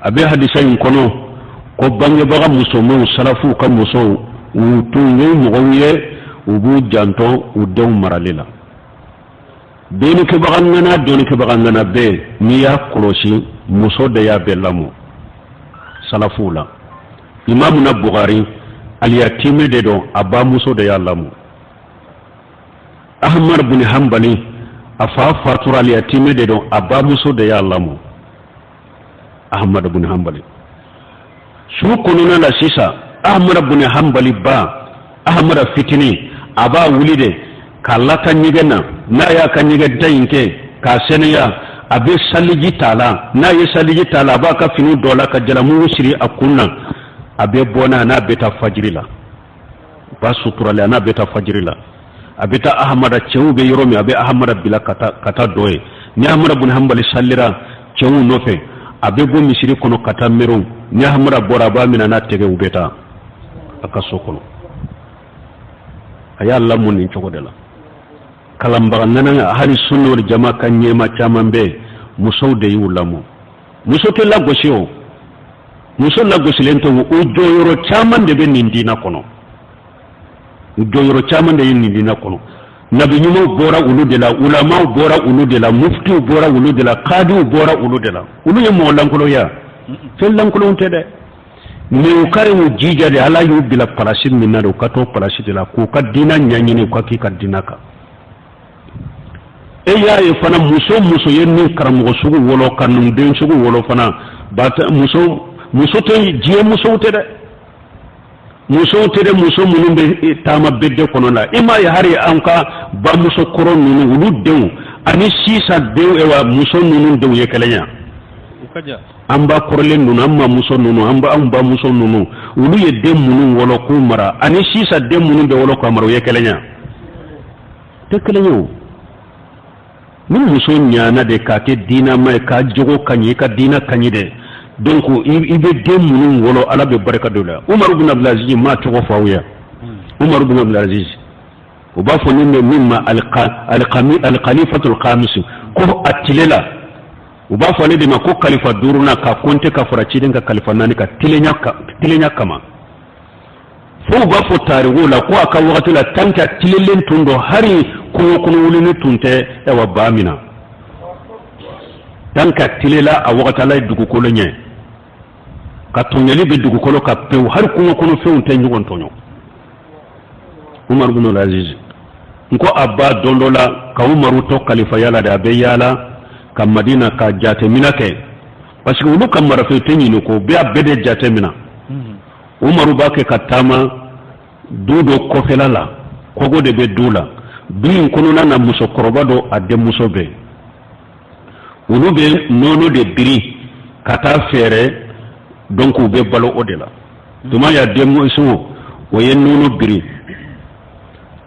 A bɛ hadisa in kɔnɔ ko bangebaga musomanw, salafuw ka musow, u tun ye mɔgɔw ye, u b'u janto u denw marali la. Dɔnnikɛbaga ŋana, dɔnnikɛbaga ŋana bɛɛ, n'i y'a kɔlɔsi, muso de y'a bɛɛ lamɔ salafuw la. Imamuna Bugari, aliyatimɛ de don, a bamuso de y'a lamɔ. Ahmad bin Hanbali, a fa fatura, aliyatimɛ de don, a bamuso de y'a lamɔ. Ahmad bin Hanbali su kɔnɔna la sisan, Ahmad bin Hanbali ba, Ahmad fitinin, a b'a wuli de k'a lata ɲɛgɛn na. N'a y'a ka ɲɛgɛn da in kɛ k'a sɛnɛya, a bɛ saliji t'a la. N'a ye saliji t'a la, a b'a ka fini dɔ la ka jalamugu siri a kun na. A bɛ bɔ n'a n'a bɛ taa fajiri la. Ba suturalen, a n'a bɛ taa fajiri la. A bɛ taa Ahamada, cɛw bɛ yɔrɔ min, a bɛ Ahamada bila ka taa ka taa dɔ ye. Ni Ahamada bun Hanbali salira cɛw nɔfɛ, a bɛ bɔ misiri kɔnɔ ka taa mɛrɛw. Ni Ahamada bɔra, a b'a minɛ n'a tɛgɛ, u bɛ taa a ka so kɔnɔ. A y'a lamɔ nin cogo de la. Kalanbaga nana, hali sunna wal jama ka ɲɛma caman bɛ yen, musow de y'u lamɔ. Muso tɛ lagosi o, muso lagosilen tɛ. O jɔyɔrɔ caman de bɛ nin diina kɔnɔ, jɔyɔrɔ caman de ye nin diina kɔnɔ. Nabi ɲumanw bɔra olu de la, ulamaw bɔra olu de la, muftiw bɔra olu de la, kadiw bɔra olu de la. Olu ye mɔgɔ lankolon ya? Fɛn lankolonw tɛ dɛ, mais u ka u jija de. Ala y'u bila palasi min na de, u ka t'o palasi de la k'u ka diina ɲɛɲini, u ka k'i ka diina kan. E y'a ye fana, muso muso ye nin karamɔgɔ sugu wolo ka nin den sugu wolo fana, muso muso tɛ diɲɛ musow tɛ dɛ, musow tɛ dɛ, muso minnu bɛ taama bɛɛ kɔnɔ la. I m'a ye, hali an ka bamuso kɔrɔ ninnu, olu denw ani sisan denw, wa muso ninnu denw ye kelen ye. An ba kɔrɔlen ninnu, an mamuso ninnu, an ba, anw bamuso ninnu, olu ye den minnu wolo k'u mara ani sisan den minnu bɛ wolo k'a mara, u ye kelen ye? Tɛ kelen ye o. Ni muso ɲana de k'a kɛ diinama ye, k'a jogo ka ɲi, i ka diina ka ɲi dɛ, donc i bɛ den minnu wolo, Ala bɛ barika don la. Umaru bin Abdulaziz m'a tɔgɔ fɔ aw ye. Umaru bin Abdulaziz, u b'a fɔ nin min ma alkhalifatul khamis, ko a tile la, u b'a fɔ ale de ma ko kalifa duurunan, ka kɔnte ka fara ciden ka kalifa naani ka tilenya kama. Fo u b'a fɔ tariku la ko a ka wagati la, tant que a tilelen tun don, hali kungo kɔnɔ wuluni tun tɛ ɛwa ba min na. Tant que a tilela a wagati, Ala ye dugukolo ɲɛ ka tɔɲɔli bɛ dugukolo ka pewu, hali kungo kɔnɔ fɛnw tɛ ɲɔgɔn tɔɲɔ. Umaru bin Aziz, n ko a ba don dɔ la, ka Umaru to kalifaya la de, a bɛ yaala ka Madina ka jateminɛ kɛ, parce que olu ka marafɛn tɛ ɲini ko bɛɛ, a bɛɛ de jateminɛ. Umaru b'a kɛ ka taama du dɔ kɔfɛla la, kogo de bɛ du la. Du in kɔnɔna na, musokɔrɔba dɔ, a denmuso bɛ, olu bɛ nɔnɔ de biri ka taa feere, donc u bɛ balo o de la. Tuma ya denmuso o ye nɔnɔ biri.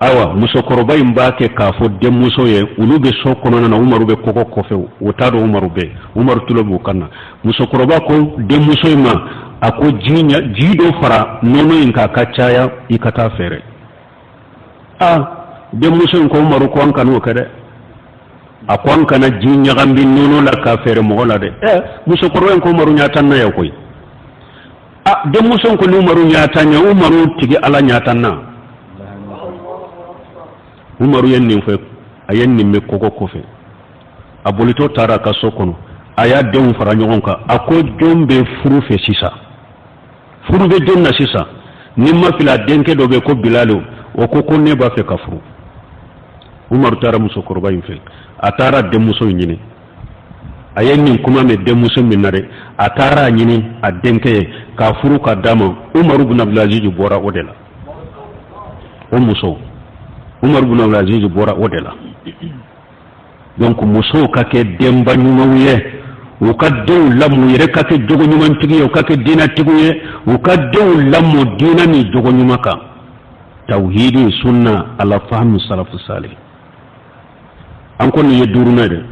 Ayiwa, musokɔrɔba in b'a kɛ k'a fɔ denmuso ye, olu bɛ so kɔnɔna na, Umaru bɛ kɔgɔ kɔfɛ, o t'a dɔn Umaru bɛ, Umaru tulo b'u kan na. Musokɔrɔba ko denmuso in ma, a ko ji ji dɔ fara nɔnɔ in kan ka caya, i ka taa feere. Aa, denmuso in ko Umaru ko an kan'o kɛ dɛ. A ko an kana ji ɲagami nɔnɔ la k'a feere mɔgɔ la dɛ. Ɛ, musokɔrɔba in ko Umaru ɲɛ t'an na yan koyi. A denmuso ko ni Umaru ɲɛ t'an ɲɛ, Umaru tigi Ala ɲɛ t'an na. Umaru ye nin fɔ, a ye nin mɛn kogo kɔfɛ, a bolitɔ taara a ka so kɔnɔ, a y'a denw fara ɲɔgɔn kan. A ko jɔn bɛ furu fɛ sisan? Furu bɛ jɔn na sisan? Ni ma fili, a denkɛ dɔ bɛ ko Bilali, o ko ko ne b'a fɛ ka furu. Umaru taara musokɔrɔba in fɛ, a taara denmuso in ɲini. A ye nin kuma mɛn denmuso min na dɛ, a taara a ɲini a denkɛ ye k'a furu ka d'a ma. Umaru bin Abdulaziz bɔra o de la. O muso, Umaru bin Abdulaziz bɔra o de la. Donc musow ka kɛ denba ɲumanw ye, u ka denw lamɔ, u yɛrɛ ka kɛ jogo ɲumantigi ye, u ka kɛ diinatigiw ye, u ka denw lamɔ diina ni jogo ɲuman kan, tawhidi, sunna, ala fahmu salafu salih. An ko nin ye duurunan ye dɛ.